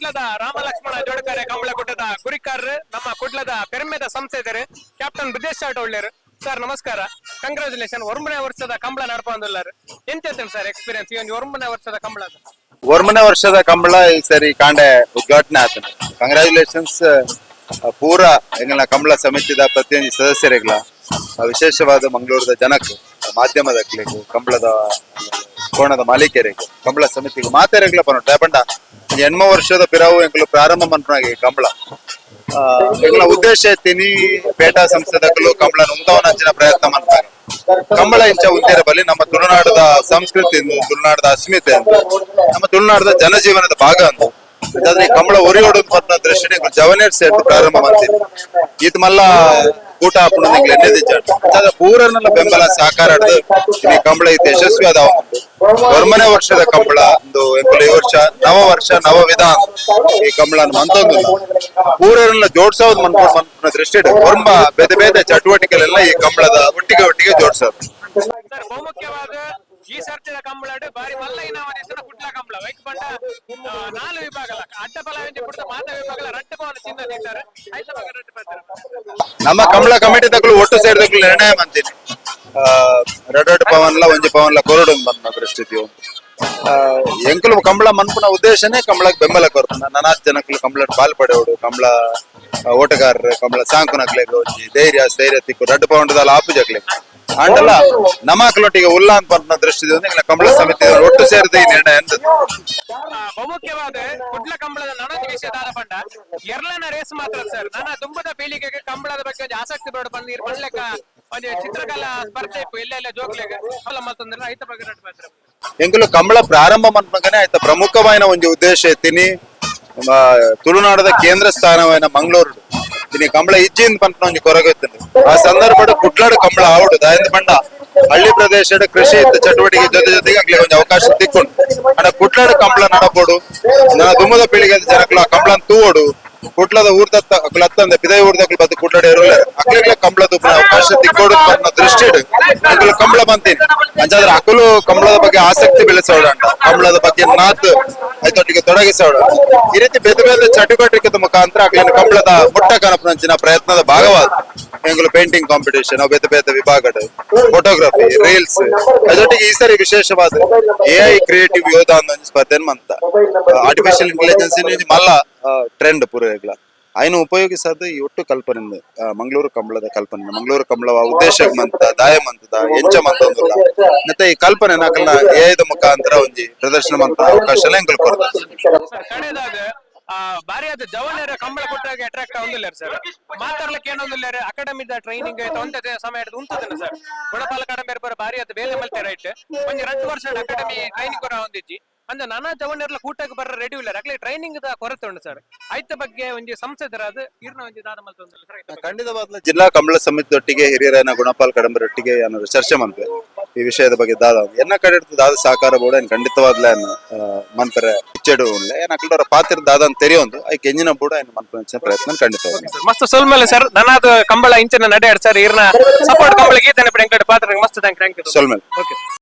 ಕುಡ್ಲದ ರಾಮ ಲಕ್ಷ್ಮಣ ಜೋಡಕರೆ ಕಂಬಳಕೂಟದ ಗುರಿಕಾರರು, ನಮ್ಮ ಕುಡ್ಲದ ಪೆರ್ಮೆದ ಸಂಸದರು ಕ್ಯಾಪ್ಟನ್ ಬ್ರಿಜೇಶ್ ಶಾಟ್ ಒಳ್ಳೆಯರು. ಸರ್, ನಮಸ್ಕಾರ, ಕಂಗ್ರಾಚುಲೇಷನ್. 9ನೇ ವರ್ಷದ ಕಂಬಳ ನಡ್ಪೊಂದುಲ್ಲಾರು. ಎಂತ ಸರ್ ಎಕ್ಸ್ಪೀರಿಯನ್ಸ್ ಈ ಒಂದು 9ನೇ ವರ್ಷದ ಕಂಬಳ? 9ನೇ ವರ್ಷದ ಕಂಬಳ ಈ ಸರಿ ಕಾಂಡೆ ಉದ್ಘಾಟನೆ ಆತನ. ಕಂಗ್ರಾಚುಲೇಷನ್ಸ್ ಪೂರ ಎಂಗಲ್ನ ಕಂಬಳ ಸಮಿತಿದ ಪ್ರತಿಯೊಂದು ಸದಸ್ಯರಿಗ್ಲ, ವಿಶೇಷವಾದ ಮಂಗಳೂರದ ಜನಕ್ಕೆ, ಮಾಧ್ಯಮದ ಕಂಬಳದ ಕೋಣದ ಮಾಲೀಕರಿಗೆ, ಕಂಬಳ ಸಮಿತಿಗೆ ಮಾತೆರೆಗ್ಲ ಪನೊಟ್ಟು. ಪಂಡ 8 ವರ್ಷದ ಪಿರವು ಎಂಕುಲು ಪ್ರಾರಂಭ ಮನ್ಪುನಾಗೆ ಕಂಬಳ. ಎಂಗ್ಲ ಉದ್ದೇಶ ತಿನಿ ಪೇಟಾ ಸಂಸ್ಥೆದಕಲು ಕಂಬಳ ಉಂತವನಂಚಿನ ಪ್ರಯತ್ನ ಮಾಡ್ತಾರೆ. ಕಂಬಳ ಇಂಚ ಉಂತೇರ ಬಲಿ, ನಮ್ಮ ತುಳುನಾಡದ ಸಂಸ್ಕೃತಿ ಎಂದು, ತುಳುನಾಡದ ಅಸ್ಮಿತೆ ಅಂತ, ನಮ್ಮ ತುಳುನಾಡದ ಜನಜೀವನದ ಭಾಗ ಅಂದು. ಅಂತಾದ್ರೆ ಈ ಕಂಬಳ ಒರಿಯೋಡು ಪನ್ನ ದೃಷ್ಟಿನೇ ಜವನೇರ್ ಸೇರ್ದು ಪ್ರಾರಂಭ ಮಾಡ್ತೀನಿ. ಈತ ಮಲ್ಲ ಕೂಟ ಹಾಕೊಂಡು ಎಂಗ್ಲ ಎಣ್ಣೆದಿಜ್ಜಾಂಡ್. ಅಂಚಾದ ಪೂರನ್ನೆಲ್ಲ ಬೆಂಬಲ ಸಹಕಾರ ಹಿಡ್ದು ಈ ಕಂಬಳ ಈತ ಯಶಸ್ವಿ ಆದ. 9ನೇ ವರ್ಷದ ಕಂಬಳ ಒಂದು ಎಂಕುಲು ಈ ವರ್ಷ ನವ ವರ್ಷ ನವ ವಿಧಾನ ಈ ಕಂಬಳನ ಮಂತೊಂದಿಲ್ಲ. ಪೂರನ್ನೆಲ್ಲ ಜೋಡ್ಸೋದು ಮನ್ಕೊಂಡು ಮನ್ಪುನ ದೃಷ್ಟಿ ಒರ್ಂಬ ಬೇತೆ ಬೇತೆ ಚಟುವಟಿಕೆಗಳೆಲ್ಲ ಈ ಕಂಬಳದ ಒಟ್ಟಿಗೆ ಒಟ್ಟಿಗೆ ಜೋಡ್ಸೋದು. ಸರ್, ಬಹುಮುಖ್ಯವಾದ ಈ ಸರ್ತಿದ ಕಂಬಳಡ್ ಬಾರಿ ಮಲ್ಲ ಇನಾಮದಿತ್ತನ ಕುಡ್ಲ ಕಂಬಳ. ವೈಕ್ ಪಂಡ ನಾಲ್ ವಿಭಾಗಲ ಅಡ್ಡ ಫಲ ಪುಡ್ದ ಮಾತ ವಿಭಾಗಲ ರಡ್ಡು ಪವನ ಚಿನ್ನ ತಿಂತಾರೆ. ಐತ ಬಗ್ಗೆ ರಡ್ಡು ಪಾತ್ರ. ನಮ್ಮ ಕಂಬಳ ಕಮಿಟಿ ತಕಲು ಒಟ್ಟು ಸೇರಿದಕ್ಲು ನಿರ್ಣಯ ಮಂತೀನಿ, ರಡ್ಡು ರಡ್ಡು ಪವನ್ಲ ಒಂಜಿ ಪವನ್ಲ ಕೊರಡು ಬಂದ ದೃಷ್ಟಿ. ಎಂಕುಲು ಕಂಬಳ ಮನ್ಪುನ ಉದ್ದೇಶನೇ ಕಂಬಳಕ್ ಬೆಂಬಲ ಕೊರ್ಪುನ. ನನಾತ್ ಜನಕ್ಕಲು ಕಂಬಳ ಪಾಲ್ ಪಡೆಯೋಡು, ಕಂಬಳ ಓಟಗಾರರು, ಕಂಬಳ ಸಾಂಕುನಕ್ಲೆಗ್ ಒಂಜಿ ಧೈರ್ಯ ಸ್ಥೈರ್ಯ ತಿಕ್ಕು. ರಡ್ಡು ಪೌಂಡದಲ್ಲ ಆಪುಜಕ್ಲೆ ಆಂಡಲ ನಮಾಕ್ಲೊಟ್ಟಿಗೆ ಉಲ್ಲ ಅಂತ ಪನ್ಪುನ ದೃಷ್ಟಿ ಎಂಗ್ಲ ಕಂಬಳ ಸಮಿತಿ ಒಟ್ಟು ಸೇರಿದ ಈ ನಿರ್ಣಯ ಅಂತ. ಬಹುಮುಖ್ಯವಾದ ಕುಡ್ಲ ಕಂಬಳದ ನನೊಂದು ವಿಷಯ ದಾದ ಪಂಡ, ಎರ್ಲನ ರೇಸ್ ಮಾತ್ರ ಸರ್, ನನ್ನ ತುಂಬದ ಪೀಳಿಗೆಗೆ ಕಂಬಳದ ಬಗ್ಗೆ ಒಂಜಿ ಆಸಕ್ತಿ ಬೇಡ ಬಂದು ಇರ್ ಪಂಡ್ಲೆಕ್ಕ ಒಂಜಿ ಚಿತ್ರಕಲಾ ಸ್ಪರ್ಧೆ ಇಪ್ಪು ಎಲ್ಲ ಜೋಕ್ಲೆಗ್ ಅಲ್ಲ ಮತ್ತೊಂದ್ರೆ ಐತ ಬಗ್ಗೆ ರಡ್ಡು ಪಾತ್ರ. ಎಂಕುಲು ಕಂಬಳ ಪ್ರಾರಂಭ ಮನ್ಪಗನೆ ಆಯ್ತ ಪ್ರಮುಖವಾಯಿನ ಒಂಜಿ ಉದ್ದೇಶ ಇತ್ತೀನಿ, ತುಳುನಾಡದ ಕೇಂದ್ರ ಸ್ಥಾನವಾಯಿನ ಮಂಗಳೂರು ಇನಿ ಕಂಬಳ ಇಜ್ಜಿಂದ ಪನ್ಪುನ ಒಂಜಿ ಕೊರಗ ಇತ್ತುಂಡು. ಆ ಸಂದರ್ಭಡ್ ಕುಡ್ಲಾಡು ಕಂಬಳ ಆವಡು. ದಾಯೆಂದ್ ಪಂಡ ಹಳ್ಳಿ ಪ್ರದೇಶದ ಕೃಷಿ ಇತ್ತು ಚಟುವಟಿಕೆ ಜೊತೆ ಜೊತೆಗೆ ಅಗ್ಲಿ ಒಂಜಿ ಅವಕಾಶ ತಿಕ್ಕೊಂಡು. ಅಂಡ ಕುಡ್ಲಾಡು ಕಂಬಳ ನಡಪೋಡು, ನನ್ನ ದುಮ್ಮದ ಪೀಳಿಗೆ ಜನಕ್ಲು ಆ ಕಂಬಳನ್ ತೂವೋಡು. ಕುಡ್ಲದ ಊರ್ದತ್ತ ಅಕ್ಲು ಅತ್ತಂದೆ ಪಿದೈ ಊರ್ದಕ್ಲು ಬತ್ತು ಕುಡ್ಲಡ್ ಇರುಲ್ಲ, ಅಕ್ಲೆಗ್ಲ ಕಂಬಳ ತೂಪುನ ಅವಕಾಶ ತಿಕ್ಕೋಡು ಪನ್ನ ದೃಷ್ಟಿಡ್ ಅಕುಲು ಕಂಬಳ ಬಂತೀನಿ. ಅಂಚಾದ್ರೆ ಅಕುಲು ಕಂಬಳದ ಬಗ್ಗೆ ಆಸಕ್ತಿ ಬೆಳೆಸೋಣ, ಕಂಬಳದ ಬಗ್ಗೆ ನಾತ್ ಐತೊಟ್ಟಿಗೆ ತೊಡಗಿಸೋಣ. ಈ ರೀತಿ ಬೇರೆ ಬೇರೆ ಚಟುವಟಿಕೆದ ಮುಖಾಂತರ ಅಕ್ಲಿನ ಕಂಬಳದ ಮುಟ್ಟ ಕನಪುನಂಚಿನ ಪ್ರಯತ್ನದ ಭಾಗವಾದ ಎಂಕುಲು ಪೇಂಟಿಂಗ್ ಕಾಂಪಿಟೇಷನ್, ಬೇತೆ ಬೇತೆ ವಿಭಾಗಡ್ ಫೋಟೋಗ್ರಫಿ, ರೀಲ್ಸ್, ಅದೊಟ್ಟಿಗೆ ಈ ಸರಿ ವಿಶೇಷವಾದ ಎಐ ಕ್ರಿಯೇಟಿವ್ ಯೋಧ ಅನ್ನೋ ಒಂಜಿ ಸ್ಪರ್ಧೆ ಮಂತ. ಆರ್ಟಿಫಿಷಿಯಲ್ ಇಂಟೆಲಿಜೆನ್ಸ್ ಮಲ್ಲ ಟ್ರೆಂಡ್ ಪೂರ, ಐನು ಉಪಯೋಗಿಸೋದು. ಈ ಒಟ್ಟು ಕಲ್ಪನೆ ಮಂಗಳೂರು ಕಂಬಳದ ಕಲ್ಪನೆ, ಮಂಗಳೂರು ಕಂಬಳ ಉದ್ದೇಶ ಮಂತ, ದಾಯ ಮಂತದ, ಎಂಚ ಮಂತೊಂದುಲ್ಲ, ಮತ್ತೆ ಈ ಕಲ್ಪನೆ ನಕಲ್ನ ಎಐದ ಮುಖಾಂತರ ಒಂಜಿ ಪ್ರದರ್ಶನ ಮಂತ ಅವಕಾಶ ಎಂಕುಲು ಕೊಡ್ತಾರೆ. ಸರ್, ಕಡೆದಾಗ ಬಾರಿ ಅದು ಜವನರ ಕಂಬಳ ಕೊಟ್ಟಾಗ ಅಟ್ರಾಕ್ಟ್ ಆವೊಂದಿಲ್ಲ ಸರ್. ಮಾತಾಡ್ಲಿಕ್ಕೆ ಏನೊಂದಿಲ್ಲ. ಅಕಾಡೆಮಿದ ಟ್ರೈನಿಂಗ್ ಒಂದೇ ಸಮಯ ಹಿಡಿದು ಉಂತದನ ಸರ್. ಗುಣಪಾಲ ಕಡಂಬೆರ್ ಬರ ಬಾರಿ ಅದು ಬೇಲೆ ಮಲ್ತೆ ರೈಟ್. ಒಂಜಿ 2 ವರ್ಷ ಅಕಾಡೆಮಿ ಟ್ರೈನಿಂಗ್ ಕೊರ ಒಂದಿಜ್ಜಿ ಅಂದ್ರೆ ನಾನಾ ಜವನರ್ಲ ಕೂಟಕ್ಕೆ ಬರ್ರ ರೆಡಿ ಇಲ್ಲ. ಅಕ್ಲೆ ಟ್ರೈನಿಂಗ್ the ಕೊರತೆ ಉಂಟು ಸರ್. ಐತ ಬಗ್ಗೆ ಒಂಜಿ ಸಂಸದರ ಅದು ಇರ್ನ ಒಂಜಿ ದಾದ ಮಲ್ತೊಂದಿಲ್ಲ ಸರ್ ಐತ ಬಗ್ಗೆ. ಖಂಡಿತವಾಗ್ಲೂ ಜಿಲ್ಲಾ ಕಂಬಳ ಸಮಿತಿದೊಟ್ಟಿಗೆ, ಹಿರಿಯರನ್ನ ಗುಣಪಾಲ್ ಕಡಂಬರೊಟ್ಟಿಗೆ ಏನಾದ್ರು ಚರ್ಚೆ ಮನ್ಪೆ ಈ ವಿಷಯದ ಬಗ್ಗೆ. ದಾದ ಎನ್ನ ಕಡೆ ಹಿಡ್ದು ದಾದ ಸಹಕಾರ ಬೋಡ ಏನ್ ಖಂಡಿತವಾಗ್ಲೇ ಮನ್ಪರೆ ಇಚ್ಚೆಡು ಉಳ್ಳೆ. ಏನ್ ಅಕ್ಲವರ ಪಾತ್ರ ದಾದ ಅಂತ ತೆರೆಯೊಂದು ಐಕ್ ಎಂಜಿನ ಬೋಡ ಏನ್ ಮನ್ಪೆ ಪ್ರಯತ್ನ ಖಂಡಿತವಾಗ್ಲೂ. ಮಸ್ತ್ ಸೊಲ್ಮೆಲೆ ಸರ್. ನನ್ನದು ಕಂಬಳ ಇಂಚಿನ ನಡೆ ಸರ್. ಇರ್ನ ಸಪೋರ್ಟ್ ಕಂಬಳ ಗೀತನೆ ಬಿಡಿ ಪಾತ್ರ. ಮಸ್ತ್ thank thank you. ಸೊಲ್ಮೆಲೆ. Okay.